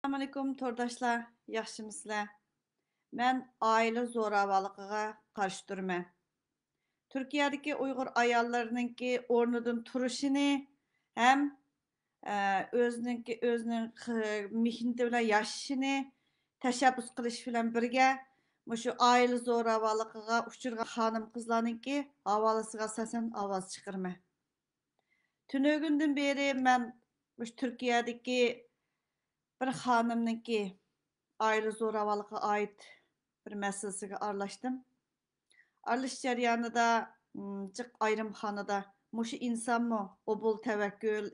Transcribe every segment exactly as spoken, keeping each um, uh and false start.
ئەسسالامۇئەلەيكۇم تورداشلار، ياخشىمۇسىلەر؟ مەن ئائىلە زوراۋانلىقىغا قارشى تۇرىمەن. تۈركىيەدىكى ئۇيغۇر ئاياللىرىنىڭكى ئورنىدىن تۇرۇشىنى ھەم، ئە، ئۆزىنىڭكى، ئۆزىنىڭ خ-، مېھنىتى بىلەن ياشىشىنى تەشەببۇس قىلىش بىلەن بىرگە، مۇشۇ ئائىلە زوراۋانلىقىغا ئۇچرىغان خانىم-قىزلارنىڭكى ھاۋالىسىغا ئاساسەن ئاۋاز چىقىرىمەن. تۈنۈگۈندىن بېرى مەن مۇشۇ تۈركىيەدىكى بىر خانىمنىڭكى ئائىلە زوراۋانلىقىغا ئائىت بىر مەسىلىسىگە ئارىلاشتىم. ئارىلىشىش جەريانىدا، م، جىق ئايرىمخانىدا مۇشۇ ئىنسانمۇ، ئوبۇل تەۋەككۈل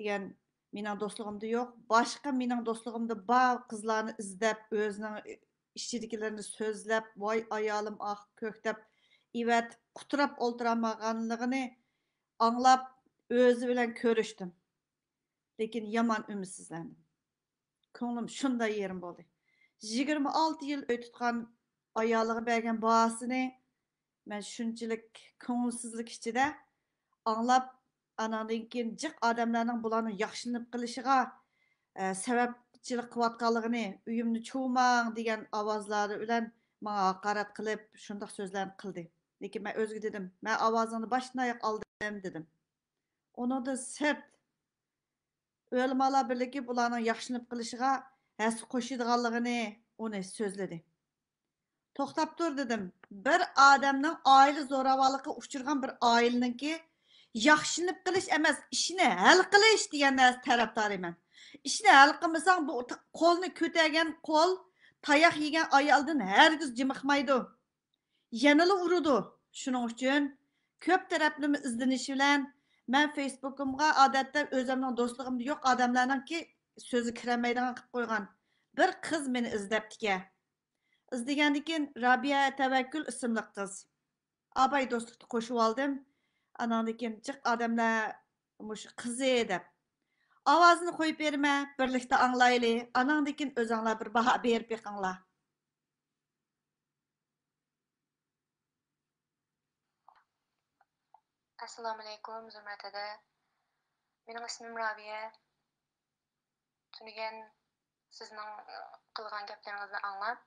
دېگەن، مېنىڭ دوستلۇقۇمدا يوق، باشقا مېنىڭ دوستلۇقۇمدا بار قىزلارنى ئىزدەپ، ئۆزىنىڭ ئىچىدىكىلىرىنى سۆزلەپ، ۋاي ئايالىم ئاھ كۆك دەپ ئېۋەتىپ قۇتراپ ئولتۇرالمىغانلىقىنى ئاڭلاپ، ئۆزى بىلەن كۆرۈشتۈم. لېكىن يامان ئۈمىدسىزلەندىم. كۆڭلۈم شۇنداق يېرىم بولدى. يىگىرمە ئالتە يىل ئۆي تۇتقان ئايالىغا بەرگەن باھاسىنى مەن شۇنچىلىك كۆڭۈلسىزلىك ئىچىدە ئاڭلاپ، ئاناندىن كېيىن جىق ئادەملەرنىڭ بۇلارنىڭ ياخشىلىنىپ قېلىشىغا، ئە، سەۋەبچىلىك قىلىۋاتقانلىقىنى، «ئۆيۈمنى چۇۋۇماڭ» دېگەن ئاۋازلار بىلەن ماڭا ھاقارەت قىلىپ، شۇنداق سۆزلەرنى قىلدى. لېكىن مەن ئۆزىگە دېدىم، «مەن ئاۋازىڭنى باشتىن ئاياق ئالدىم» دېدىم. ئۇنىڭدىن سىرت، ئۆلىمالار بىرلىكى بۇلارنىڭ ياخشىلىنىپ قېلىشىغا ھەسسە قوشىدىغانلىقىنى ئۇنى سۆزلىدى. توختاپ تۇر دېدىم. بىر ئادەمنىڭ ئائىلە زوراۋانلىقىغا ئۇچرىغان بىر ئائىلىنىڭكى ياخشىلىنىپ قېلىش ئەمەس، ئىشنى ھەل قىلىش دېگەن نەرسە تەرەپدارى مەن. ئىشنى ھەل قىلمىساڭ، بۇ ت-، قولنى كۆتەرگەن قول تاياق يېگەن ئايالدىن ھەرگىز جىمىقمايدۇ. يەنىلا ئۇرىدۇ. شۇنىڭ ئۈچۈن كۆپ تەرەپلىمە ئىزدىنىشى بىلەن مەن فېيسبۇكۇمغا ئادەتتە ئۆزۈمنىڭ دوستلۇقۇمدا يوق ئادەملەرنىڭكى سۆزى كىرەلمەيدىغان قىلىپ قويغان بىر قىز مېنى ئىزدەپتىكەن. ئىزدىگەندىن كېيىن رابىيە تەۋەككۈل ئىسىملىق قىز. ئاباي دوستلۇقتا قوشۇۋالدىم. ئاناندىن كېيىن جىق ئادەملەر مۇشۇ قىزى دەپ. ئاۋازىنى قويۇپ بېرىمەن، بىرلىكتە ئاڭلايلى. ئاناندىن كېيىن ئۆزۈڭلار بىر باھا بېرىپ بېقىڭلار. ئەسسالامۇئەلەيكۇم زۇمرەت ھەدە. مېنىڭ ئىسمىم رابىيە. تۈنۈگۈن سىزنىڭ قىلغان گەپلىرىڭىزنى ئاڭلاپ،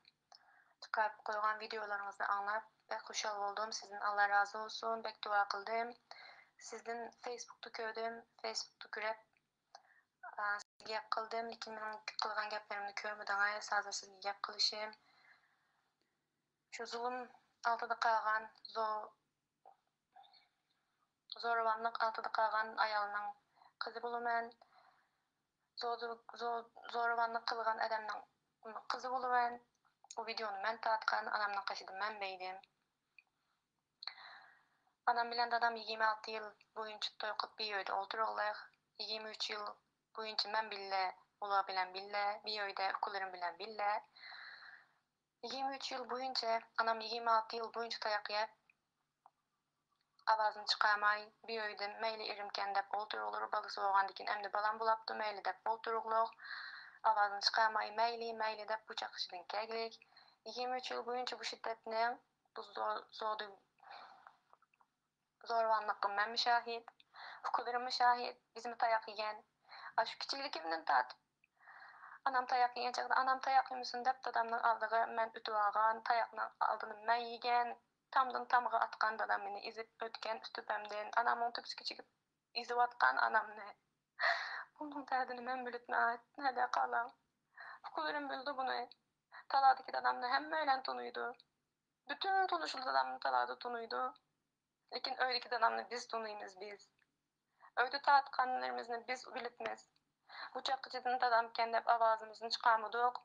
چىقارىپ قويغان ۋىدىيولىرىڭىزنى ئاڭلاپ، بەك خۇشال بولدۇم. سىزدىن ئاللا رازى بولسۇن. بەك دۇئا قىلدىم. سىزدىن فېيسبۇكتا كۆردۈم. فېيسبۇكتا كۆرۈپ، ئا، سىزگە گەپ قىلدىم، لېكىن مېنىڭ قىلغان گەپلىرىمنى كۆرمىدىڭىز. ھازىر سىزگە گەپ قىلىشىم. شۇ زۇلۇم ئالتىدا قالغان، زو-، زورىۋانلىق ئالتىدا قالغان ئايالنىڭ قىزى بولىمەن. زو-، زو-، زورىۋانلىق قىلغان ئادەمنىڭ قىزى بولىمەن. ئۇ ۋىدىيونى مەن تارتقان، ئانامنىڭ قېشىدا مەن بەيدىم. ئانام بىلەن دادام يىگىرمە ئالتە يىل بويىچە توي قىلىپ بىر ئۆيدە ئولتۇرغۇلۇق. يىگىرمە ئۈچ يىل بويىچە مەن بىللە، ئۇلار بىلەن بىللە، بىر ئۆيدە ئۇكىلىرىم بىلەن بىللە. يىگىرمە ئۈچ يىل بويىچە ئانام يىگىرمە ئالتە يىل بويىچە تاياق يەپ، ئاۋازىنى چىقارماي، بىر ئۆيدە مەيلى ئېرىمكەن دەپ ئولتۇرغۇلۇق، بالىسى بولغاندىن كېيىن ئەمدى بالام بولاپتۇ مەيلى دەپ ئولتۇرغۇلۇق، ئاۋازىنى چىقارماي، مەيلى، مەيلى دەپ بۇ چاغقىچىدىن كەلگىلىك. يىگىرمە ئۈچ يىل بويىچە بۇ شىددەتنىڭ، بۇ زور-، زور-، زورىۋانلىققا مەنمۇ شاھىت، ئۇكىلىرىممۇ شاھىت، بىزمۇ تاياق يېگەن. ئاشۇ كىچىكلىكىمدىن تارتىپ، ئانام تاياق يېگەن چاغدا، ئانام تاياق يېمىسۇن دەپ، دادامنىڭ ئالدىغا مەن ئۆتۈۋالغان، تاياقنىڭ ئالدىنى مەن يېگەن، تامدىن تامغا ئاتقان دادام مېنى ئېزىپ ئۆتكەن ئۈستۈپەمدىن، ئانامنىڭ تۆپىسىگە چىگىپ ئېزىۋاتقان ئانامنى. ئۇنىڭ دەردىنى مەن بىلىدىمەن، نەدە قالاڭ. ئۇكىلىرىم بىلىدۇ بۇنى. تالادىكى دادامنى ھەممەيلەن تونۇيدۇ. پۈتۈن تونۇشلىرى دادامنى تالادا تونۇيدۇ. لېكىن ئۆيدىكى دادامنى بىز تونۇيمىز، بىز. ئۆيدە تارتقانلىرىمىزنى بىز بىلىپمىز. بۇ چاغقىچىدىن دادامكەن دەپ ئاۋازىمىزنى چىقارمىدۇق.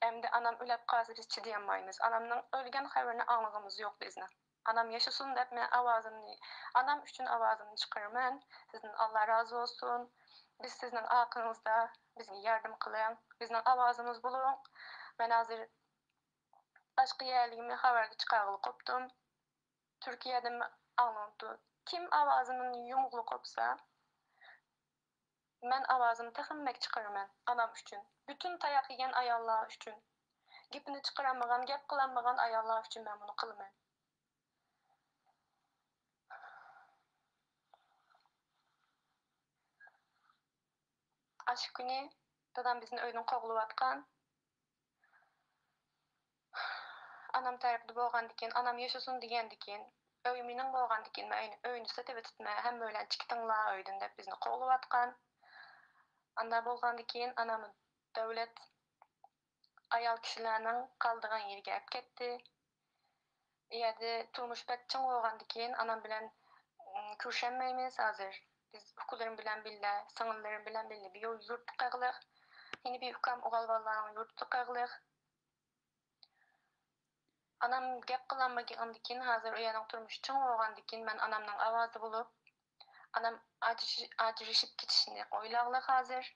ئەمدى ئانام ئۆلۈپ قالسا بىز چىدىيالمايمىز. ئانامنىڭ ئۆلگەن خەۋىرىنى ئاڭلىغىنىمىز يوق بىزنىڭ. ئانام ياشىسۇن دەپ مەن ئاۋازىمنى، ئانام ئۈچۈن ئاۋازىمنى چىقىرىمەن. سىزدىن ئاللا رازى بولسۇن. بىز سىزنىڭ ئارقىڭىزدا، بىزگە ياردەم قىلىڭ. بىزنىڭ ئاۋازىمىز بولۇڭ. مەن ھازىر باشقا يەرلىكىمنى خەۋەرگە چىقارغىلى قوپتۇم. تۈركىيەدىن ئاڭلىنىپتۇ. كىم ئاۋازىمنى يۇمغىلى قوپسا، مەن ئاۋازىمنى تېخىمۇ بەك چىقىرىمەن. ئانام ئۈچۈن. پۈتۈن تاياق يېگەن ئاياللار ئۈچۈن. گېپىنى چىقىرالمىغان، گەپ قىلالمىغان ئاياللار ئۈچۈن مەن بۇنى قىلىمەن. ئاشۇ كۈنى دادام بىزنى ئۆيدىن قوغلىۋاتقان. ئانام تەرىپىدە بولغاندىكىن، ئانام ياشىسۇن دېگەندىكىن، ئۆي مېنىڭ بولغاندىكىن، مەن ئۆينى، ئۆينى سېتىۋېتىپمەن، ھەممە بىلەن چىقىتىڭلار ئۆيدىن دەپ بىزنى قوغلىۋاتقان. ئاندا بولغاندىكىن، ئانام دۆلەت ئايال كىشىلەرنىڭ قالىدىغان يېرىگە ئەپ كەتتى. ئۇ يەردە تۇرمۇش بەك چىڭ بولغاندىكىن، ئانام بىلەن، ئىم، كۆرۈشەلمەيمىز ھازىر. بىز ئۇكىلىرىم بىلەن بىللە، سىڭىللىرىم بىلەن بىللە بىر يۇرتتا قالغلىق. يەنە بىر ئۇكام ئوغۇل بالىلارنىڭ يۇرتىدا قالغلىق. ئانام گەپ قىلالمىغاندىكىن، ھازىر ئۇ يەرنىڭ تۇرمۇشى چىڭ بولغاندىكىن، مەن ئانامنىڭ ئاۋازى بولۇپ، ئانام ئاجرىشىپ كېتىشنى ئويلاغلىق ھازىر.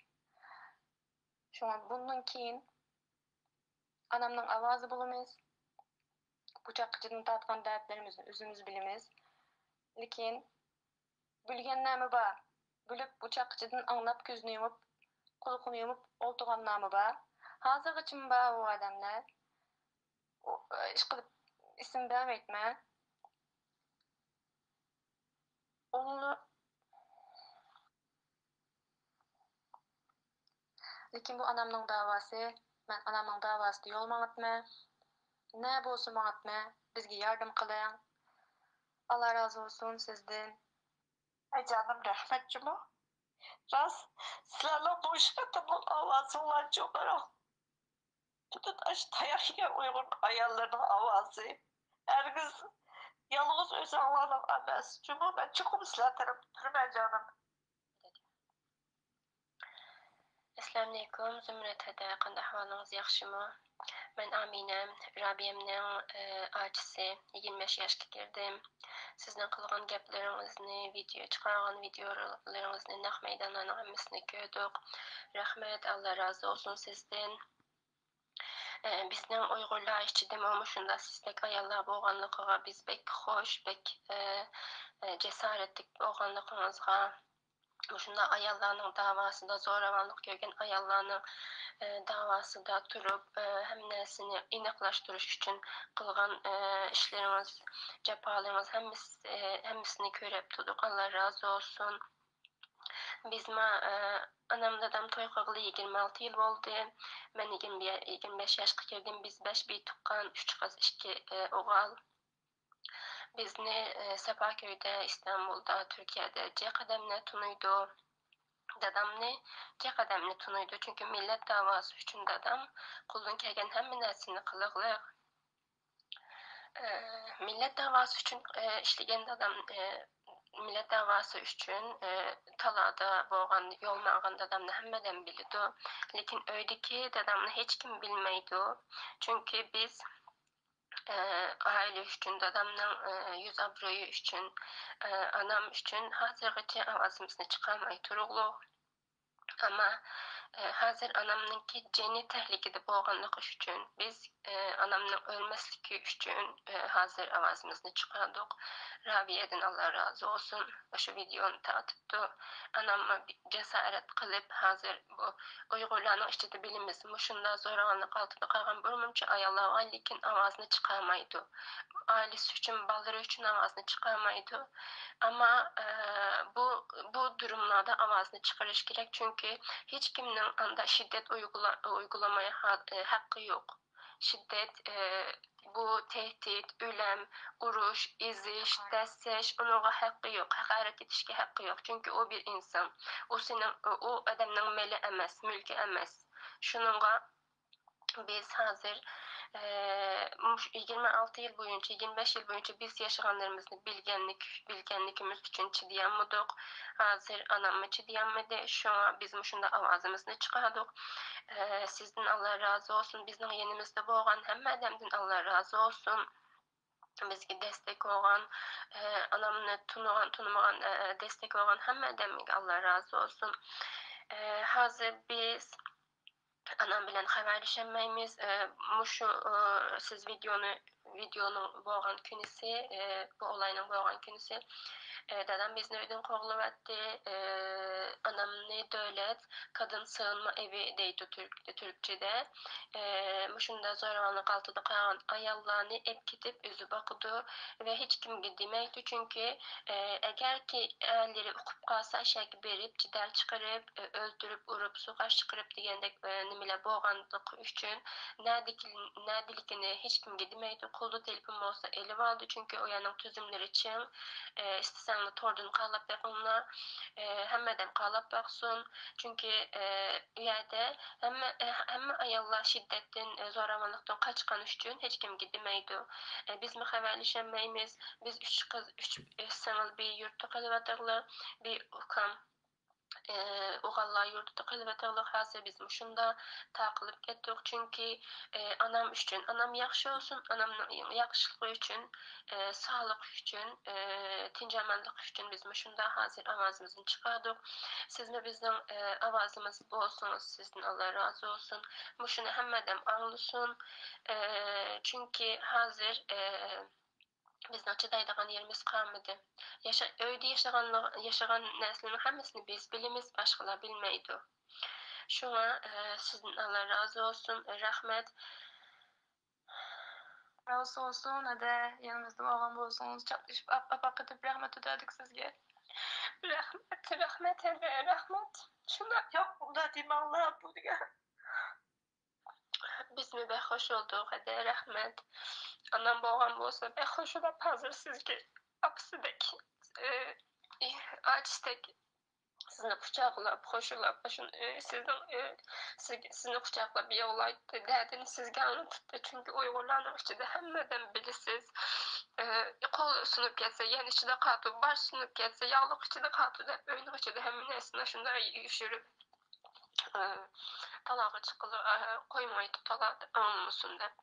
شۇڭا بۇندىن كېيىن ئانامنىڭ ئاۋازى بولىمىز. بۇ چاققىچىدىن تارتقان دەردلىرىمىزنى ئۆزىمىز بىلىمىز. لېكىن بىلگەنلەرمۇ بار. بىلىپ، بۇ چاققىچىدىن ئاڭلاپ، كۆزىنى يۇمۇپ، قۇلىقىنى يۇمۇپ ئولتۇرغانلارمۇ بار. ھازىرغىچىمۇ بار ئۇ ئادەملەر. ئۇ، ئىشقىلىپ ئىسىم بەرمەيتمەن. ئۇلار لېكىن بۇ ئانامنىڭ داۋاسى. مەن ئانامنىڭ داۋاسىدا يول ماڭىتمەن. نە بولسا ماڭىتمەن. بىزگە ياردەم قىلىڭ. ئاللا رازى بولسۇن سىزدىن. ئەي جانىم، رەھمەت جۇمۇ. راست، سىلەرنىڭ بۇ ئىش قېتىملىق ئاۋازىڭلار جۇمۇ. پۈتۈن ئاشۇ تاياق يېگەن ئۇيغۇر ئاياللىرىنىڭ ئاۋازى. ھەرگىز يالغۇز ئۆزۈڭلارنىڭ ئەمەس. جۇمۇ، مەن چوقۇم سىلەر تەرەپتە تۇرىمەن جانىم. ئەسسالامۇئەلەيكۇم، زۇمرەت ھەدە، قانداق ئەھۋالىڭىز، ياخشىمۇ؟ مەن ئامىنە، رابىيەمنىڭ، ئە، ئاچىسى، يىگىرمە بەش ياشقا كىردىم. سىزنىڭ قىلغان گەپلىرىڭىزنى، ۋىدېئو چىقارغان ۋىدېئولىرىڭىزنى، نەق مەيدانلارنىڭ ھەممىسىنى كۆردۇق. رەھمەت، ئاللا رازى بولسۇن سىزدىن. ئە، بىزنىڭ ئۇيغۇرلار ئىچىدىمۇ مۇشۇنداق سىزدەك ئاياللار بولغانلىقىغا بىز بەك خۇش، بەك، ئە، ئە، جاسارەتلىك بولغانلىقىڭىزغا، مۇشۇنداق ئاياللارنىڭ داۋاسىدا، زوراۋانلىق كۆرگەن ئاياللارنىڭ، ئە، داۋاسىدا تۇرۇپ، ئە، ھەممە نەرسىنى ئېنىقلاشتۇرۇش ئۈچۈن قىلغان، ئە، ئىشلىرىڭىز، جاپالىرىڭىز ھەممىسى، ئە، ھەممىسىنى كۆرۈپ تۇردۇق. ئاللا رازى بولسۇن. بىزمۇ، ئە، ئانام دادام توي قىلغىلى يىگىرمە ئالتە يىل بولدى. مەن يىگىرمە، يىگىرمە بەش ياشقا كىردىم. بىز بەش بىر تۇغقان، ئۈچ قىز، ئىككى، ئە، ئوغۇل. بىزنى، ئە، ساپاكۆيدە، ئىستانبۇلدا، تۈركىيەدە جىق ئادەملەر تونۇيدۇ. دادامنى جىق ئادەملەر تونۇيدۇ. چۈنكى مىللەت داۋاسى ئۈچۈن دادام قولىدىن كەلگەن ھەممە نەرسىنى قىلغلىق. ئە، مىللەت داۋاسى ئۈچۈن، ئە، ئىشلىگەن دادام، ئە، مىللەت داۋاسى ئۈچۈن، ئە، تالادا بولغان، يول ماڭغان دادامنى ھەممە ئادەم بىلىدۇ. لېكىن ئۆيدىكى دادامنى ھېچكىم بىلمەيدۇ. چۈنكى بىز، ئە، ئائىلە ئۈچۈن، دادامنىڭ، ئە، يۈز ئابرۇيى ئۈچۈن، ئە، ئانام ئۈچۈن ھازىرغىچە ئاۋازىمىزنى چىقارماي تۇرۇقلۇق. ئەمما، ئە، ھازىر ئانامنىڭكى جېنى تەھلىكىدە بولغانلىقى ئۈچۈن بىز، ئە، ئانامنىڭ ئۆلمەسلىكى ئۈچۈن، ئە، ھازىر ئاۋازىمىزنى چىقاردۇق. رابىيەدىن ئاللا رازى بولسۇن. ئاشۇ ۋىدېئونى تارتىپتۇ. ئاناممۇ جاسارەت قىلىپ، ھازىر بۇ ئۇيغۇرلارنىڭ ئىچىدە بىلىمىز، مۇشۇنداق زوراۋانلىق ئالدىدا قالغان بىر مۇنچە ئاياللار بار، لېكىن ئاۋازىنى چىقارمايدۇ. ئائىلىسى ئۈچۈن، بالىلىرى ئۈچۈن ئاۋازىنى چىقارمايدۇ. ئەمما، ئە، بۇ، بۇ دۇرۇملاردا ئاۋازىنى چىقىرىش كېرەك، چۈنكى ھېچكىمنىڭ ئاندا شىددەت ئۇيغۇلا-، ئۇيغۇلىماي ھا-، ئە، ھەققى يوق. شىددەت، ئە، بۇ تەھدىت، ئۆلۈم، ئۇرۇش، ئېزىش، دەسسەش، ئۇنىڭغا ھەققى يوق، ھاقارەت ئېتىشكە ھەققى يوق. چۈنكى ئۇ بىر ئىنسان. ئۇ سېنىڭ، ئۇ ئادەمنىڭ مېلى ئەمەس، مۈلكى ئەمەس. شۇنىڭغا بىز ھازىر، ئە، مۇشۇ يىگىرمە ئالتە يىل بويىچە، يىگىرمە بەش يىل بويىچە بىز ياشىغانلىرىمىزنى بىلگەنلىك-، بىلگەنلىكىمىز ئۈچۈن چىدىيالمىدۇق. ھازىر ئاناممۇ چىدىيالمىدى. شۇڭا بىز مۇشۇنداق ئاۋازىمىزنى چىقاردۇق. ئە، سىزدىن ئاللا رازى بولسۇن. بىزنىڭ يېنىمىزدا بولغان ھەممە ئادەمدىن ئاللا رازى بولسۇن. بىزگە دەستەك بولغان، ئە، ئانامنى تونۇغان، تونۇمىغان، ئە، دەستەك بولغان ھەممە ئادەمگە ئاللا رازى بولسۇن. ئە، ھازىر بىز ئانام بىلەن خەۋەرلىشەلمەيمىز. ئە، مۇشۇ، ئە، سىز ۋىدېئونى، ۋىدېئونىڭ بولغان كۈنىسى، ئە، بۇ ئولاينىڭ بولغان كۈنىسى، ئە، دادام بىزنى ئۆيدىن قوغلىۋەتتى. ئە، ئانامنى دۆلەت قادىن سىغىنما ئېۋى دەيدۇ تۈرك-، تۈركچىدە. ئە، مۇشۇنداق زوراۋانلىق ئالتىدا قالغان ئاياللارنى ئېپ كېتىپ ئۆزى باقىدۇ ۋە ھېچكىمگە دېمەيدۇ، چۈنكى، ئە، ئەگەركى ئەرلىرى ئۇقۇپ قالسا، شەھەرگە بېرىپ جېدەل چىقىرىپ، ئە، ئۆلتۈرۈپ، ئۇرۇپ، سۇغا چىقىرىپ دېگەندەك، ئە، نېمىلەر بولغانلىقى ئۈچۈن نەدىكى-، نەدىلىكىنى ھېچكىمگە دېمەيدۇ. قولىدا تېلېفون بولسا ئېلىۋالىدۇ، چۈنكى ئۇ يەرنىڭ تۈزۈملىرى چىڭ. ئە، ئىستىسەڭلار توردىن قاراپ بېقىڭلار. ئە، ھەممە ئادەم قاراپ باقسۇن. چۈنكى، ئە، ئۇ يەردە ھەممە، ئە، ھەممە ئاياللار شىددەتتىن، ئە، زوراۋانلىقتىن قاچقانلىقى ئۈچۈن ھېچكىمگە دېمەيدۇ. ئە، بىزمۇ خەۋەرلىشەلمەيمىز. بىز ئۈچ قىز، ئۈچ، ئە، سىڭىل بىر يۇرتتا قېلىۋاتىمىز. بىر ئۇكام، ئە، ئوغۇللار يۇرتىدا قېلىۋاتىمىز. ھازىر بىز مۇشۇنداق تارقىلىپ كەتتۇق. چۈنكى، ئە، ئانام ئۈچۈن، ئانام ياخشى بولسۇن، ئانامنىڭ ياخشىلىقى ئۈچۈن، ئە، ساغلىقى ئۈچۈن، ئە، تىنچ-ئامانلىقى ئۈچۈن بىز مۇشۇنداق ھازىر ئاۋازىمىزنى چىقاردۇق. سىزمۇ بىزنىڭ، ئە، ئاۋازىمىز بولسىڭىز، سىزدىن ئاللا رازى بولسۇن. مۇشۇنى ھەممە ئادەم ئاڭلىسۇن. ئە، چۈنكى ھازىر، ئە، بىزنىڭ چىدايدىغان يېرىمىز قالمىدى. ياشا-، ئۆيدە ياشىغانلىق-، ياشىغان نەرسىلەرنىڭ ھەممىسىنى بىز بىلىمىز، باشقىلار بىلمەيدۇ. شۇڭا، ئە، سىزدىن ئاللا رازى بولسۇن. رەھمەت. رازى بولسۇن، ھەدە، يېنىمىزدا بولغان بولسىڭىز، چاپلىشىپ ئاق-، ئاپاق قېتىپ رەھمەت ئۆتەردۇق سىزگە. رەھمەت، رەھمەت، ھەدە، رەھمەت. شۇنداق ياق، ئۇنداق دېمەڭلار، بۇ دېگەن. بىزمۇ بەك خۇش بولدۇق، ھەدە، رەھمەت. ئانام بولغان بولسا بەك خۇش بولۇپ، ھازىر سىزگە ئاپىسىدەك، ئى، ئاچىسىدەك سىزنى قۇچاقلاپ، خۇشلاپ، شۇ، ئى، سىزنىڭ، ئى، سىز-، سىزنى قۇچاقلاپ يىغلايتتى، دەردىنى سىزگە ئاڭلىتىتتى. چۈنكى ئۇيغۇرلارنىڭ ئىچىدە ھەممە ئادەم بىلىسىز، ئى، قول سۇنۇپ كەتسە، يەنە ئىچىدە قالىدۇ، باش سۇنۇپ كەتسە، ياغلىق ئىچىدە قالىدۇ دەپ، ئۆينىڭ ئىچىدە ھەممە نەرسىنى شۇنداق يوشۇرۇپ، ئى، تالاغا چىققىلى، ئى، قويمايدۇ، تالا ئاڭلىمىسۇن دەپ.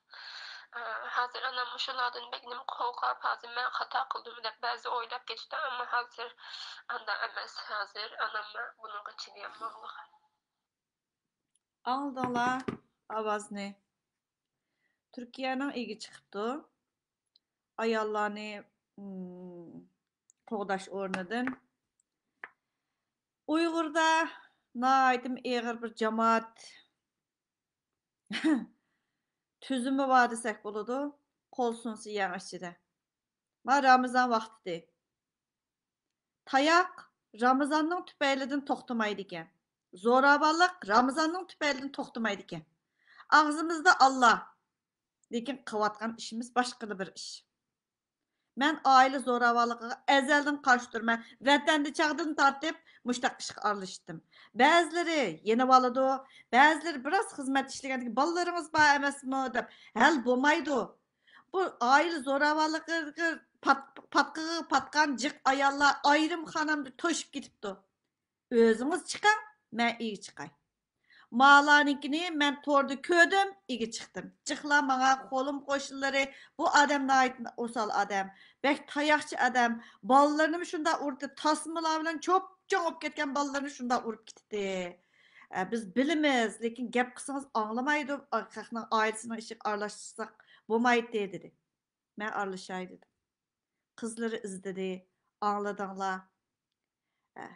ئى، ھازىر ئانام مۇشۇلاردىن بەك نېمە قورقۇپ، ھازىر مەن خاتا قىلدىم دەپ بەزى ئويلاپ كېتىدۇ، ئەمما ھازىر ئانداق ئەمەس، ھازىر ئانام بۇنىڭغا چىدىيالمايدۇ. ئاڭلىدىڭلار ئاۋازنى؟ تۈركىيەنىڭ ئىگە چىقىپتۇ. ئاياللارنى، ئىم، قوغداش ئورنىدىن. ئۇيغۇردا ناھايىتىمۇ ئېغىر بىر جامائەت تۈزۈمى بار دېسەك بولىدۇ، قول سۇنسا يەڭ ئىچىدە. مانا رامىزان ۋاقتىدى. تاياق رامىزاننىڭ تۈپەيلىدىن توختىمايدىكەن. زوراۋانلىق رامىزاننىڭ تۈپەيلىدىن توختىمايدىكەن. ئاغزىمىزدا ئاللا، لېكىن قىلىۋاتقان ئىشىمىز باشقىلا بىر ئىش. مەن ئائىلە زوراۋانلىقىغا ئەزەلدىن قارشى تۇرىمەن. ۋەتەندە چاغدىن تارتىپ مۇشۇنداق ئىشقا ئارىلىشىپتىم. بەزىلىرى يېنىۋالىدۇ، بەزىلىرى بىراز خىزمەت ئىشلىگەندىكىن بالىلىرىڭىز بار ئەمەسمۇ دەپ ھەل بولمايدۇ. بۇ ئائىلە زوراۋانلىقىغا پات-، پاتقىقىغا پاتقان جىق ئاياللار ئايرىم خانامدا توشۇپ كېتىپتۇ. ئۆزىڭىز چىقىڭ، مەن ئىگە چىقاي. مالارنىڭكىنى مەن توردا كۆردۈم، ئىگە چىقتىم. جىقلار ماڭا قولۇم قوشنىلىرى، بۇ ئادەم ناھايىتى ئوسال ئادەم، بەك تاياقچى ئادەم، بالىلىرىنىمۇ شۇنداق ئۇردى، تاسمىلار بىلەن چوپچوڭ بولۇپ كەتكەن بالىلىرىنى شۇنداق ئۇرۇپ كېتىتتى. ئە، بىز بىلىمىز، لېكىن گەپ قىلسىڭىز ئاڭلىمايدۇ، خەقنىڭ ئائىلىسىنىڭ ئىشىغا ئارىلاشساق بولمايتتى، دېدى. مەن ئارىلىشاي دېدىم. قىزلىرى ئىزدىدى، ئاڭلىدىڭلار.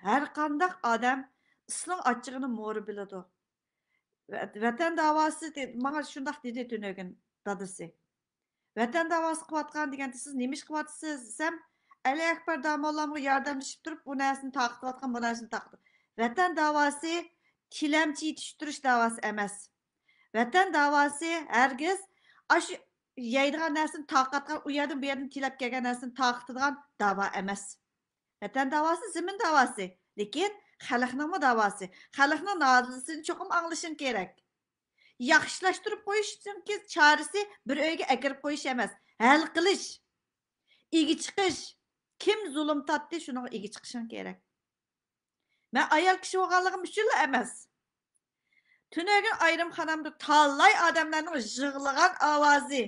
ھەر قانداق ئادەم ئىسنىڭ ئاچچىقىنى مورا بىلىدۇ. ۋە-، ۋەتەن داۋاسى دېدى، ماڭا شۇنداق دېدى تۈنۈگۈن دادىسى. ۋەتەن داۋاسى قىلىۋاتقان دېگەندە، سىز نېمە ئىش قىلىۋاتىسىز دېسەم، ئەلى ئەكبەر داموللامغا ياردەملىشىپ تۇرۇپ، بۇ نەرسىنى تارقىتىۋاتقان، بۇ نەرسىنى تارقىتىۋاتقان. ۋەتەن داۋاسى تىلەمچى يېتىشتۈرۈش داۋاسى ئەمەس. ۋەتەن داۋاسى ھەرگىز ئاشۇ يەيدىغان نەرسىنى تارقاتقان، ئۇ يەردىن بۇ يەردىن تىلەپ كەلگەن نەرسىنى تارقىتىدىغان داۋا ئەمەس. ۋەتەن داۋاسى زېمىن داۋاسى، لېكىن خەلقنىڭمۇ داۋاسى. خەلقنىڭ نالىسىنى چوقۇم ئاڭلىشىڭ كېرەك. ياخشىلاشتۇرۇپ قويۇشنىڭكى چارىسى بىر ئۆيگە ئەكىرىپ قويۇش ئەمەس، ھەل قىلىش، ئىگە چىقىش. كىم زۇلۇم تارتتى، شۇنىڭغا ئىگە چىقىشىڭ كېرەك. مەن ئايال كىشى بولغانلىقىم ئۈچۈنلا ئەمەس. تۈنۈگۈن ئايرىم خانامدا تالاي ئادەملەرنىڭ يىغلىغان ئاۋازى.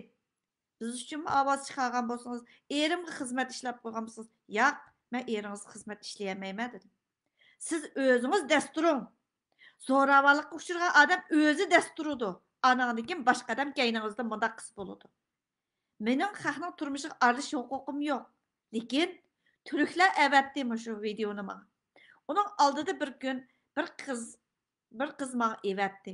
بىز ئۈچۈنمۇ ئاۋاز چىقارغان بولسىڭىز، ئېرىمگە خىزمەت ئىشلەپ قويغان بولسىڭىز، ياق، مەن ئېرىڭىزگە خىزمەت ئىشلىيەلمەيمەن، دېدىم. سىز ئۆزىڭىز دەس تۇرۇڭ. زوراۋانلىققا ئۇچرىغان ئادەم ئۆزى دەس تۇرىدۇ. ئاناڭدىن كېيىن باشقا ئادەم كەينىڭىزدىن مۇنداق قىلسا بولىدۇ. مېنىڭ خەقنىڭ تۇرمۇشىغا ئارىلىشىش ھوقۇقۇم يوق. لېكىن تۈركلەر ئەۋەتتى مۇشۇ ۋىدېئونى ماڭا. ئۇنىڭ ئالدىدا بىر كۈن بىر قىز، بىر قىز ماڭا ئېۋەتتى.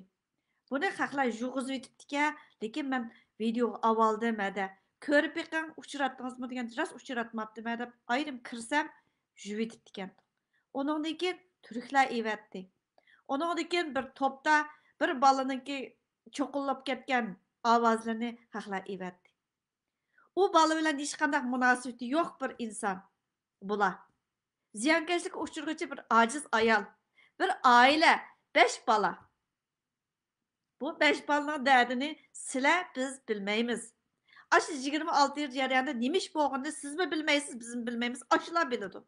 بۇنى خەقلەر يۇغۇزۇۋېتىپتىكەن، لېكىن مەن ۋىدېئوغا ئاۋالدىم ھەدە. كۆرۈپ بېقىڭ، ئۇچراتتىڭىزمۇ دېگەن، راست ئۇچراتماپتىمەن دەپ ئايرىم كىرسەم، يۇيۇۋېتىپتىكەن. ئۇنىڭدىن كېيىن تۈركلەر ئېۋەتتى. ئۇنىڭدىن كېيىن بىر توپتا بىر بالىنىڭكى چوقۇللاپ كەتكەن ئاۋازلىرىنى خەقلەر ئېۋەتتى. ئۇ بالا بىلەن ھېچقانداق مۇناسىۋىتى يوق بىر ئىنسان بۇلار. زىيانكەشلىككە ئۇچرىغۇچى بىر ئاجىز ئايال، بىر ئائىلە، بەش بالا. بۇ بەش بالىنىڭ دەردىنى سىلەر، بىز بىلمەيمىز. ئاشۇ يىگىرمە ئالتە يىل جەريانىدا نېمە ئىش بولغىنىنى سىزمۇ بىلمەيسىز، بىزمۇ بىلمەيمىز، ئاشۇلار بىلىدۇ.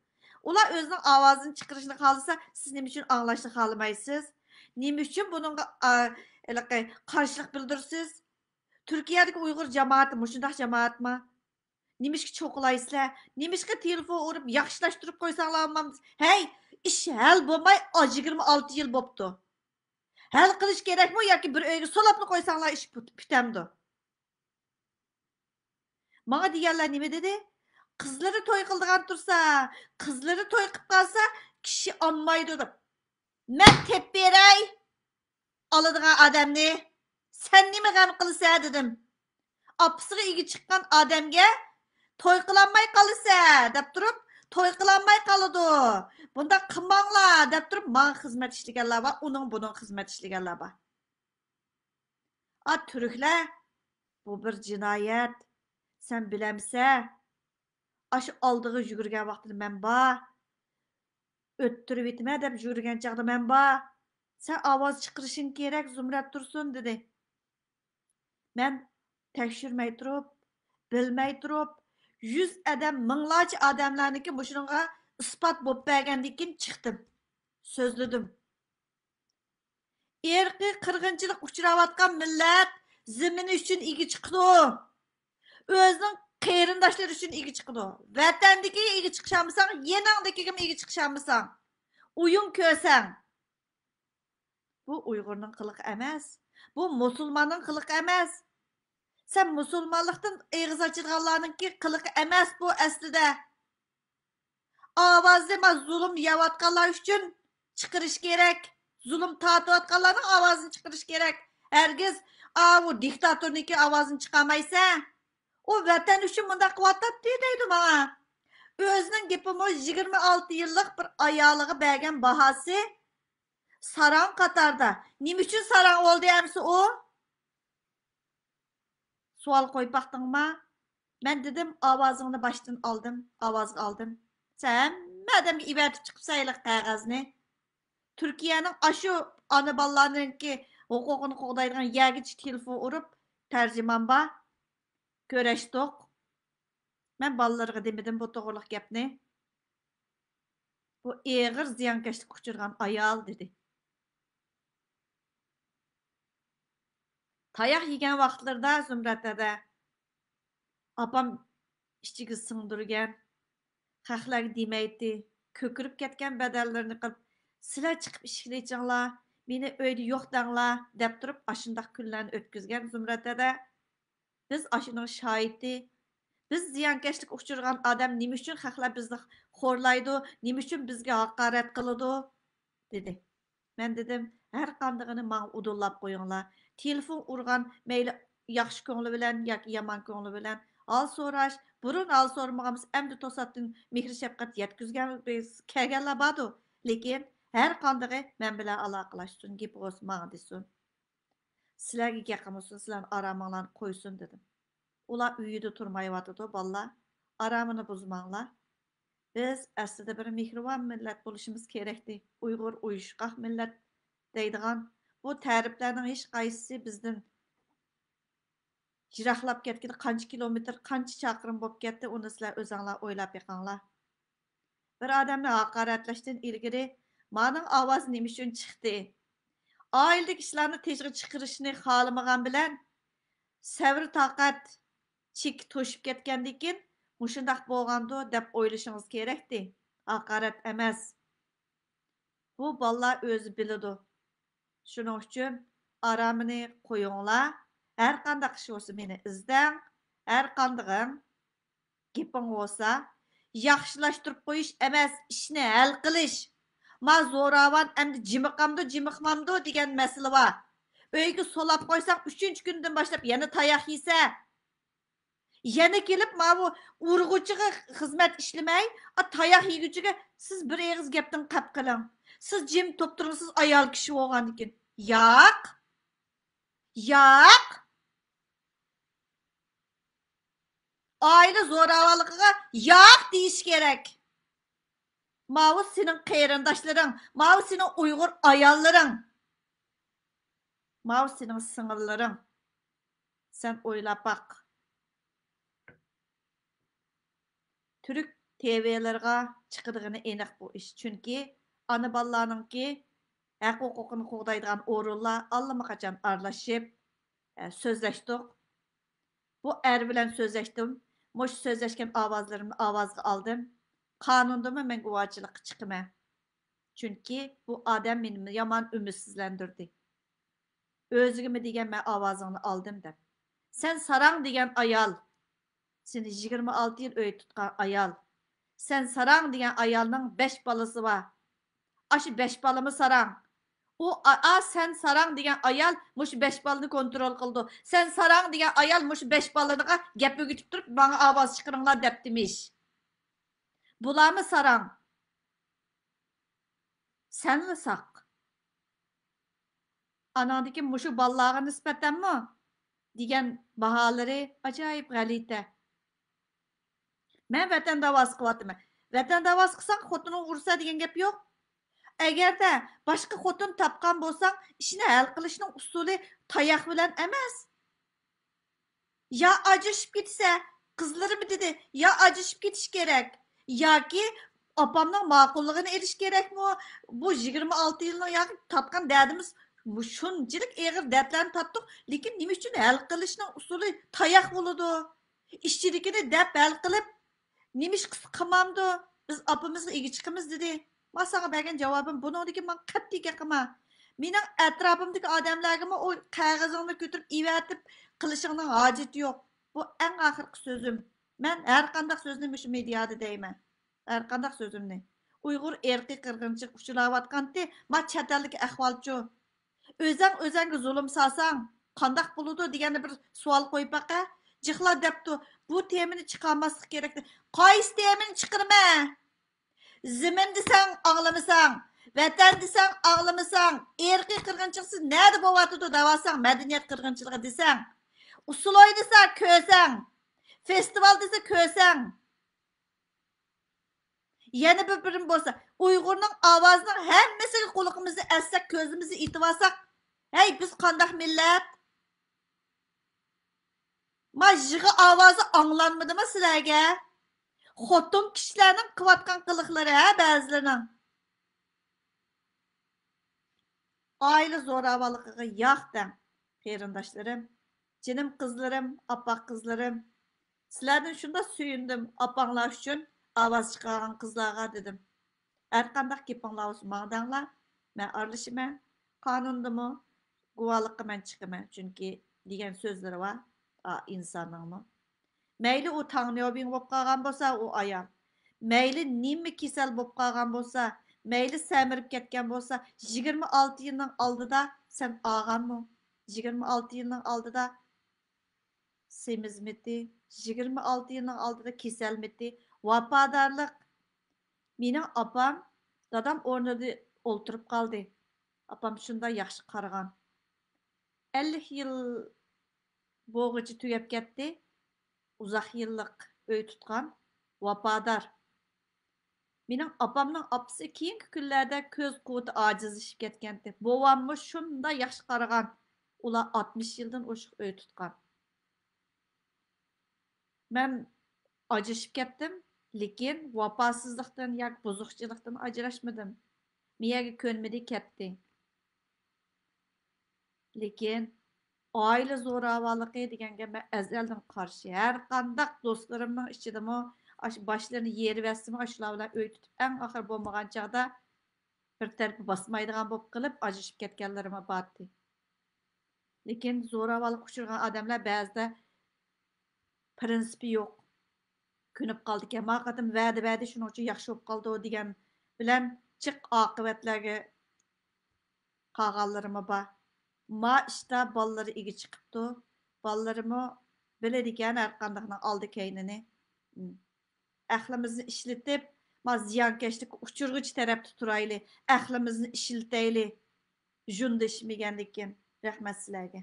ئۇلار ئۆزىنىڭ ئاۋازىنى چىقىرىشنى خالىسا، سىز نېمە ئۈچۈن ئاڭلاشنى خالىمايسىز؟ نېمە ئۈچۈن بۇنىڭغا، ئا، ھېلىقى قارشىلىق بىلدۈرىسىز؟ تۈركىيەدىكى ئۇيغۇر جامائىتى مۇشۇنداق جامائەتما؟ نېمىشقا چوقۇلايسىلەر؟ نېمىشقا تېلېفون ئۇرۇپ ياخشىلاشتۇرۇپ قويساڭلار بولمامدۇ؟ ھەي، ئىش ھەل بولماي ئا، يىگىرمە ئالتە يىل بوپتۇ. ھەل قىلىش كېرەكمۇ ياكى بىر ئۆيگە سولاپلا قويساڭلار ئىش پۈت-، پۈتەمدۇ؟ ماڭا دېگەنلەر نېمە دېدى؟ قىزلىرى توي قىلىدىغان تۇرسا، قىزلىرى توي قىلىپ قالسا، كىشى ئانمايدۇ دەپ. مەن تېپىپ بېرەي ئالىدىغان ئادەمنى. سەن نېمە غەم قىلىسەن دېدىم. ئاپىسىغا ئىگە چىققان ئادەمگە توي قىلالماي قالىسەن دەپ تۇرۇپ، توي قىلالماي قالىدۇ. بۇنداق قىلماڭلار دەپ تۇرۇپ، ماڭا خىزمەت ئىشلىگەنلەر بار، ئۇنىڭ بۇنىڭ خىزمەت ئىشلىگەنلەر بار. ئا، تۈركلەر، بۇ بىر جىنايەت. سەن بىلەمسەن؟ ئاشۇ ئالدىغا يۈگۈرگەن ۋاقتىدا مەن بار. ئۆتتۈرۈۋېتىمەن دەپ يۈگۈرگەن چاغدا مەن بار. سەن ئاۋاز چىقىرىشىڭ كېرەك، زۇمرەت تۇرسۇن، دېدى. مەن تەكشۈرمەي تۇرۇپ، بىلمەي تۇرۇپ، يۈز ئادەم، مىڭلارچە ئادەملەرنىڭكى مۇشۇنىڭغا ئىسپات بولۇپ بەرگەندىن كېيىن چىقتىم. سۆزلىدىم. ئىرقىي قىرغىنچىلىق ئۇچراۋاتقان مىللەت زېمىنى ئۈچۈن ئىگە چىقىدۇ. ئۆزىنىڭ قېرىنداشلىرى ئۈچۈن ئىگە چىقىدۇ. ۋەتەندىكىگە ئىگە چىقىشالمىساڭ، يېنىڭدىكىگىمۇ ئىگە چىقىشالمىساڭ، ئويۇن كۆرسەڭ. بۇ ئۇيغۇرنىڭ قىلىقى ئەمەس. بۇ مۇسۇلماننىڭ قىلىقى ئەمەس. سەن مۇسۇلمانلىقتىن ئېغىز ئاچىدىغانلارنىڭكى قىلىقى ئەمەس بۇ ئەسلىدە. ئاۋازنى ما زۇلۇم يەۋاتقانلار ئۈچۈن چىقىرىش كېرەك. زۇلۇم تارتىۋاتقانلارنىڭ ئاۋازىنى چىقىرىش كېرەك. ھەرگىز ئاۋۇ دىكتاتورنىڭكى ئاۋازىنى چىقارمايسەن. ئۇ ۋەتەن ئۈچۈن مۇنداق قىلىۋاتاتتى دەيدۇ ماڭا. ئۆزىنىڭ گېپىمۇ يىگىرمە ئالتە يىللىق بىر ئايالىغا بەرگەن باھاسى ساراڭ قاتاردا. نېمە ئۈچۈن ساراڭ بولدى ئەمسە ئۇ؟ سوئال قويۇپ باقتىڭما؟ مەن دېدىم، ئاۋازىڭنى باشتىن ئالدىم، ئاۋازغا ئالدىم. سەن ھەممە ئادەمگە ئېۋەتىپ چىقىپسەن ھېلىقى قەغەزنى. تۈركىيەنىڭ ئاشۇ ئانا بالىلارنىڭكى ھوقۇقىنى قوغدايدىغان يەرگىچە تېلېفون ئۇرۇپ، تەرجىمان بار، كۆرۈشتۇق. مەن بالىلىرىغا دېمىدىم بۇ توغرىلىق گەپنى. بۇ ئېغىر زىيانكەشلىككە ئۇچرىغان ئايال، دېدى. تاياق يېگەن ۋاقىتلىرىدا زۇمرەت ھەدە، ئاپام ئىچىگە سىڭدۈرگەن، خەقلەرگە دېمەيتتى، كۆكىرىپ كەتكەن بەدەللىرىنى قىلىپ، سىلەر چىقىپ ئىشىكنى ئېچىڭلار، مېنى ئۆيدە يوق دەڭلار، دەپ تۇرۇپ، ئاشۇنداق كۈنلەرنى ئۆتكۈزگەن زۇمرەت ھەدە. بىز ئاشۇنىڭ شاھىتى. بىز زىيانكەشلىككە ئۇچرىغان ئادەم نېمە ئۈچۈن خەقلەر بىزنى خورلايدۇ، نېمە ئۈچۈن بىزگە ھاقارەت قىلىدۇ؟ دېدى. مەن دېدىم، ھەر قاندىقىنى ماڭا ئۇدۇللاپ قويۇڭلار. تېلېفون ئۇرغان مەيلى ياخشى كۆڭلى بىلەن ياكى يامان كۆڭلى بىلەن ھال سوراش، بۇرۇن ھال سورىمىغان بولسا، ئەمدى توساتتىن مېھرى شەپقەت يەتكۈزگەن كەلگەنلەر باردۇ. لېكىن ھەر قاندىقى مەن بىلەن ئالاقىلاشسۇن، گېپى بولسا ماڭا دېسۇن. سىلەرگە گەپ قىلمىسۇن، سىلەرنىڭ ئارامىڭلارنى قويسۇن، دېدىم. ئۇلار ئۆيىدە تۇرمايۋاتىدۇ، بالىلار. ئارامىنى بۇزماڭلار. بىز ئەسلىدە بىر مېھرىبان مىللەت بولۇشىمىز كېرەكتى. ئۇيغۇر ئۇيۇشقاق مىللەت دەيدىغان بۇ تەرىپلەرنىڭ ھېچقايسىسى بىزدىن يىراقلاپ كەتكىلى قانچە كىلومېتىر، قانچە چاقىرىم بولۇپ كەتتى، ئۇنى سىلەر ئۆزۈڭلار ئويلاپ بېقىڭلار. بىر ئادەمنى ھاقارەتلەشتىن ئىلگىرى مانىڭ ئاۋازى نېمە ئۈچۈن چىقتى؟ ئائىلىدىكى ئىشلارنى تېشىغا چىقىرىشنى خالىمىغان بىلەن، سەۋر تاقەت چېكى توشۇپ كەتكەندىن كېيىن مۇشۇنداق بولغاندۇ دەپ ئويلىشىڭىز كېرەكتى. ھاقارەت ئەمەس. بۇ بالىلار ئۆزى بىلىدۇ. شۇنىڭ ئۈچۈن ئارامىنى قويۇڭلار. ھەر قانداق ئىش بولسا مېنى ئىزدەڭ. ھەر قاندىقىڭ گېپىڭ بولسا، ياخشىلاشتۇرۇپ قويۇش ئەمەس، ئىشنى ھەل قىلىش. ما زوراۋان ئەمدى جىمىقامدۇ، جىمىقمامدۇ دېگەن مەسىلە بار. ئۆيگە سولاپ قويساڭ، ئۈچىنچى كۈندىن باشلاپ يەنە تاياق يېسە، يەنە كېلىپ ماۋۇ ئۇرغۇچىغا خىزمەت ئىشلىمەي، ئا، تاياق يېگۈچىگە سىز بىر ئېغىز گەپتىن قەپ قېلىڭ. سىز جىم تۇرۇپ تۇرۇڭ، سىز ئايال كىشى بولغاندىكىن. ياق. ياق. ئائىلە زوراۋانلىقىغا ياق دېيىش كېرەك. ماۋۇ سېنىڭ قېرىنداشلىرىڭ، ماۋۇ سېنىڭ ئۇيغۇر ئاياللىرىڭ، ماۋۇ سېنىڭ سىڭىللىرىڭ. سەن ئويلاپ باق. تۈرك تىۋىلىرىغا چىقىدىغىنى ئېنىق بۇ ئىش. چۈنكى ئانا بالىلارنىڭكى ھەق ھوقۇقىنى قوغدايدىغان ئورۇنلار ئاللىماقاچان ئارىلىشىپ، ئە، سۆزلەشتۇق. بۇ ئەر بىلەن سۆزلەشتىم. مۇشۇ سۆزلەشكەن ئاۋازلىرىمنى ئاۋازغا ئالدىم. قانۇندىمۇ مەن گۇۋاھچىلىققا چىقىمەن. چۈنكى بۇ ئادەم مېنى يامان ئۈمىدسىزلەندۈردى. ئۆزىگىمۇ دېگەن مەن ئاۋازىڭنى ئالدىم دەپ. سەن ساراڭ دېگەن ئايال، سېنى يىگىرمە ئالتە يىل ئۆي تۇتقان ئايال. سەن ساراڭ دېگەن ئايالنىڭ بەش بالىسى بار. ئاشۇ بەش بالىمۇ ساراڭ. ئۇ، ئا، ئا، سەن ساراڭ دېگەن ئايال مۇشۇ بەش بالىنى كونترول قىلىدۇ. سەن ساراڭ دېگەن ئايال مۇشۇ بەش بالىغا گەپ ئۆگىتىپ تۇرۇپ، ماڭا ئاۋاز چىقىرىڭلار دەپتىمىش. بۇلارمۇ ساراڭ. سەنلا ساق. ئاناڭدىكى مۇشۇ بالىلارغا نىسبەتەنمۇ دېگەن باھالىرى ئاجايىپ غەلىتە. مەن ۋەتەن داۋاسى قىلىۋاتىمەن. ۋەتەن داۋاسى قىلساڭ، خوتۇنۇڭ ئۇرسا دېگەن گەپ يوق. ئەگەردە باشقا خوتۇن تاپقان بولساڭ، ئىشنى ھەل قىلىشنىڭ ئۇسۇلى تاياق بىلەن ئەمەس. يا ئاجرىشىپ كېتىسە، قىزلىرىمۇ دېدى، يا ئاجرىشىپ كېتىش كېرەك، ياكى ئاپامنىڭ ماقۇللۇقىنى ئېلىش كېرەكمۇ؟ بۇ يىگىرمە ئالتە يىلنىڭ ياقى تارتقان دەردىمىز، شۇنچىلىك ئېغىر دەردلەرنى تارتتۇق، لېكىن نېمە ئۈچۈن ھەل قىلىشنىڭ ئۇسۇلى تاياق بولىدۇ؟ ئىچىدىكىنى دەپ ھەل قىلىپ، نېمە ئىش قىلسا قىلمامدۇ؟ بىز ئاپىمىزغا ئىگە چىقىمىز دېدى. ما ساڭا بەرگەن جاۋابىم، بۇنىڭدىن كېيىن ماڭا قەتئىي گەپ قىلما. مېنىڭ ئەتراپىمدىكى ئادەملەرگىمۇ ئۇ قەغىزىڭنى كۆتۈرۈپ ئېۋەتىپ قىلىشىڭنىڭ ھاجىتى يوق. بۇ ئەڭ ئاخىرقى سۆزۈم. مەن ھەر قانداق سۆزنى مۇشۇ مېدىيادا دەيمەن. ھەر قانداق سۆزۈمنى. ئۇيغۇر ئىرقىي قىرغىنچىلىققا ئۇچراۋاتقانتى، ما چەت ئەلدىكى ئەھۋالچۇ. ئۆزەڭ ئۆزەڭگە زۇلۇم سالساڭ، قانداق بولىدۇ دېگەندە بىر سوئال قويۇپ باقە. جىقلا دەپتۇ، بۇ تېمىنى چىقارماسلىق كېرەك. قايسى تېمىنى چىقىرىمەن؟ زېمىن دېسەڭ ئاڭلىمىساڭ، ۋەتەن دېسەڭ ئاڭلىمىساڭ، ئىرقىي قىرغىنچىلىق سىز نەدە بولۇۋاتىدۇ دەۋاتساڭ، مەدەنىيەت قىرغىنچىلىقى دېسەڭ، ئۇسسۇل ئوينىسا كۆرسەڭ، فېستىۋال دېسە كۆرسەڭ. يەنە بىر بىرىم بولسا، ئۇيغۇرنىڭ ئاۋازىنىڭ ھەممىسىگە قۇلىقىمىزنى ئەتسەك، كۆزىمىزنى ئېتىۋالساق، ھەي، بىز قانداق مىللەت؟ ما يىغا ئاۋازى ئاڭلانمىدىمۇ سىلەرگە؟ خوتۇن كىشىلەرنىڭ قىلىۋاتقان قىلىقلىرى ھە بەزىلىرىنىڭ. ئائىلە زوراۋانلىقىغا ياق دەڭ، قېرىنداشلىرىم، جېنىم قىزلىرىم، ئاپا قىزلىرىم. سىلەردىن شۇنداق سۆيۈندۈم، ئاپاڭلار ئۈچۈن ئاۋاز چىقارغان قىزلارغا دېدىم. ھەرقانداق گېپىڭلار بولسا ماڭا دەڭلار، مەن ئارىلىشىمەن. قانۇندىمۇ گۇۋاھلىققا مەن چىقىمەن، چۈنكى دېگەن سۆزلىرى بار، ئا، ئىنساننىڭمۇ. مەيلى ئۇ تاڭنياۋبىڭ بولۇپ قالغان بولسا، ئۇ ئايال، مەيلى نېمە كېسەل بولۇپ قالغان بولسا، مەيلى سەمرىپ كەتكەن بولسا، يىگىرمە ئالتە يىلنىڭ ئالدىدا سەن ئاغانمۇ؟ يىگىرمە ئالتە يىلنىڭ ئالدىدا سېمىزمىتى، يىگىرمە ئالتە يىلنىڭ ئالدىدا كېسەلمىتى، ۋاپادارلىق. مېنىڭ ئاپام، دادام ئورنىدا ئولتۇرۇپ قالدى. ئاپام شۇنداق ياخشى قارىغان. ئەللىك يىل بولغۇچە تۈگەپ كەتتى. ئۇزاق يىللىق ئۆي تۇتقان، ۋاپادار. مېنىڭ ئاپامنىڭ ئاپىسى كېيىنكى كۈنلەردە كۆز قۇۋۋىتى ئاجىزلىشىپ كەتكەنتى. بوۋاممۇ شۇنداق ياخشى قارىغان. ئۇلار ئاتمىش يىلدىن ئوشۇق ئۆي تۇتقان. مەن ئاجرىشىپ كەتتىم، لېكىن ۋاپاسىزلىقتىن ياكى بۇزۇقچىلىقتىن ئاجراشمىدىم. مېيەگە كۆنمىدى، كەتتى. لېكىن ئائىلە زوراۋانلىقى دېگەنگە مەن ئەزەلدىن قارشى. ھەر قانداق دوستلىرىمنىڭ ئىچىدىمۇ ئاشۇ باشلىرىنى يېرىۋەتسىمۇ، ئاشۇلار بىلەن ئۆي تۇتۇپ، ئەڭ ئاخىرى بولمىغان چاغدا بىر تەرىپى باسمايدىغان بولۇپ قېلىپ، ئاجرىشىپ كەتكەنلىرىمۇ بارتى. لېكىن زوراۋانلىققا ئۇچرىغان ئادەملەر بەزىدە پىرىنسىپى يوق، كۆنۈپ قالىدىكەن. ما قېتىم ۋەدە بەردى، شۇنىڭ ئۈچۈن ياخشى بولۇپ قالدى دېگەن بىلەن جىق ئاقىۋەتلەرگە قالغانلىرىمۇ بار. ما ئىشتا بالىلىرى ئىگە چىقىپتۇ. بالىلىرىمۇ بىلىدىكەن ھەر قانداقنىڭ ئالدى كەينىنى. ئەقلىمىزنى ئىشلىتىپ، ما زىيانكەشلىككە ئۇچرىغۇچى تەرەپتە تۇرايلى. ئەقلىمىزنى ئىشلىتەيلى. ژۇندى ئىچمىگەندىن كېيىن. رەھمەت سىلەرگە.